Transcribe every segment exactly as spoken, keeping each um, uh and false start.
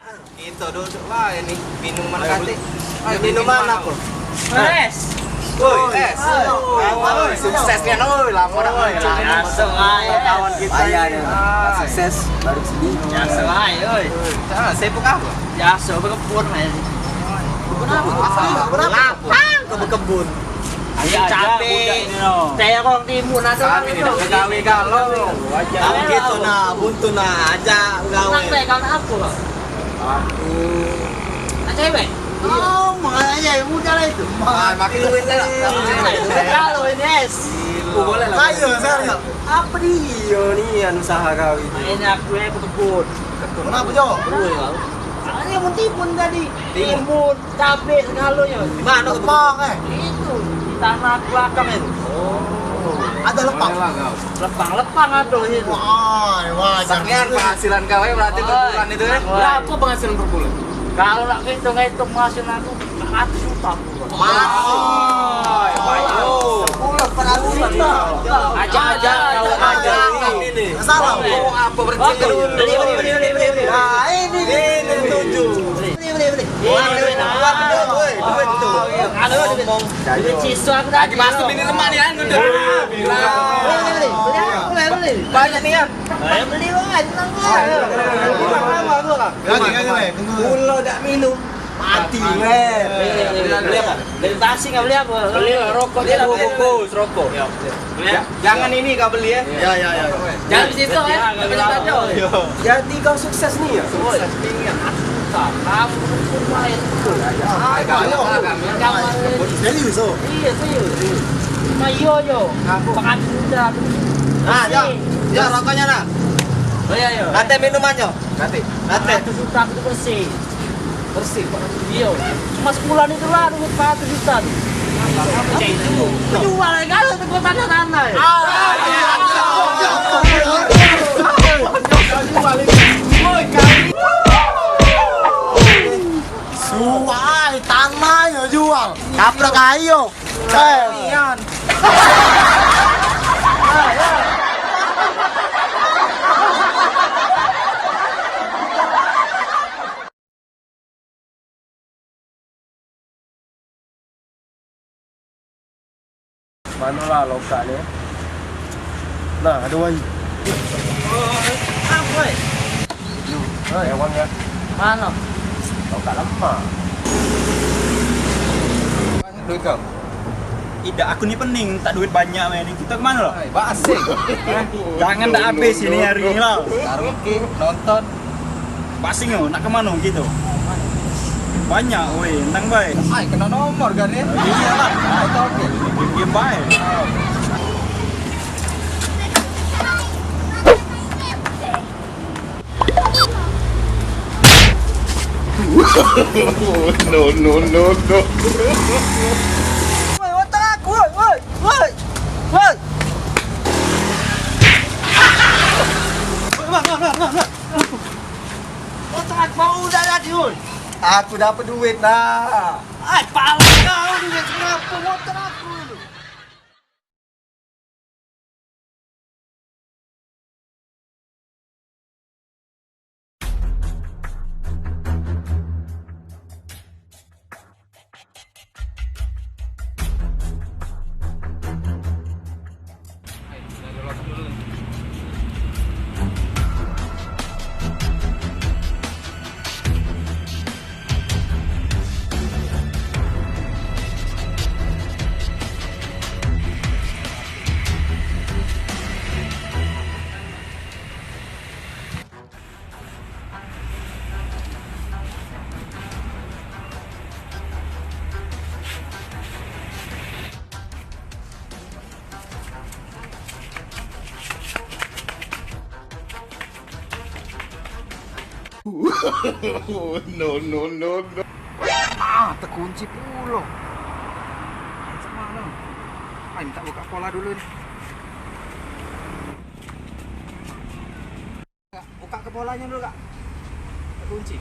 Kito duduk bae ni, minuman katik. Ayo, minuman apo? Es. Woi, es. Woi, sukses nian, woi, lamo dah, woi. Biaso bae kawan kito. Ayo, sukses, baru sedih. Biaso bae, woi. Ah, sibuk apo? Biaso, bekebun ae. Bekebun apo? Lapang ke bekebun. Ayo, cabe, terong, timun, ado. Kami ni dak begawe galo. Kamu gitu nah, buntu nah, ajak begawe. Nang teh kawan apo, Bang? Aku. Nak cewek? Oh, makanya muda lah itu. Ah, makin duit lah. Kalau ini es. Boleh lah. Ayo, sekarang. Apa dia ni yang usaha kau itu? Ini aku yang bekebun. Kenapa, Jo? Soalnya mau timun tadi. Timun. Timun. Cabe segalo yo. Di mano? Lepang, eh. Itu, di tanah belakang itu. Oh. Ado lepang. Lepang, lepang ado itu. Wah, wajar. Sekian penghasilan kau, eh, berarti berbulan itu, eh. Berapo penghasilan per bulan? Kalu nak ngitung-ngitung penghasilan aku, empat ratus juta per bulan. Wah. Sepuluh per bulan. Aja, aja, aja. Salah. Mau apo berhenti? Beli, beli, beli, beli, beli. Nah, ini, ini tujuh. Beli, beli, beli. Wah, duit, duit, duit, duit tu. Anu, duit. Duit siswa aku tadi. Lagi masuk ini lemak ni, anu tu. Beli, beli, beli. Beli aku, beli, beli. Banyak ni, kan? Beli, wah, tenang, wah. Lagi, lagi, lagi. Pulo dak minum. Mati, weh. Beli, beli, beli. Beli apa? Beli tasik, beli apa? Beli rokok, beli rokok. Bungkus rokok. Ya. Ja-, jangan ini kau beli, ya. Ya, ya, ya. Jangan di situ, ya. Jangan di situ. Jadi kau sukses ni, ya? Sukses ni, ya. Aku tak tahu, aku main. Ayo, ayo. Serius, oh? Iya, serius. Nah, iya, yo. Aku. Pakai muda. Ah, ya. Ya, rokoknya, nah. Oh, iya, iya. Nanti minumannya. Nanti. Nanti. Seratus juta aku bersih. Bersih, Pak. Iyo. Cuma sebulan itulah duit empat ratus juta tu. Cek itu. Jual aja kalau tu tanah-tanah. Suai tanah yo jual. Tabrak ayo. Eh. Mano lah lokak ni? Nah, ado wai. Oi, hewan ya. Mano? Lokak lemak. Duit kau? Idak, aku ni pening, tak duit banyak weh ni. Kito ke mano lah? Hai, basing. Jangan dak habis ini hari ni lah. Karaoke, nonton. Basing yo, nak ke mano kito? Banyak weh, nang bae. Ai, keno nomor kan ni? Iyo lah. Ai, oke. Game bae. No, no, no, no. Woi, otak aku, woi, woi, woi, woi. Woi, woi, woi, woi, woi. Otak mau udah tadi, woi. Aku dapat duit dah. Ai, pala kau duit kenapa motor aku? No, no, no, no. Ah, tekunci pulo. Cak mano? Ai, minta buka pola dulu ni. Kak, buka ke polanya dulu, Kak. Kunci.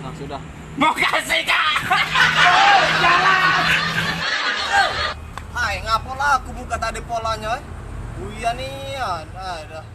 Nah, sudah. Mau kasih, Kak. Jalan. Hai, ngapo lah aku buka tadi polanya, eh? Buyan nian. Ah, dah.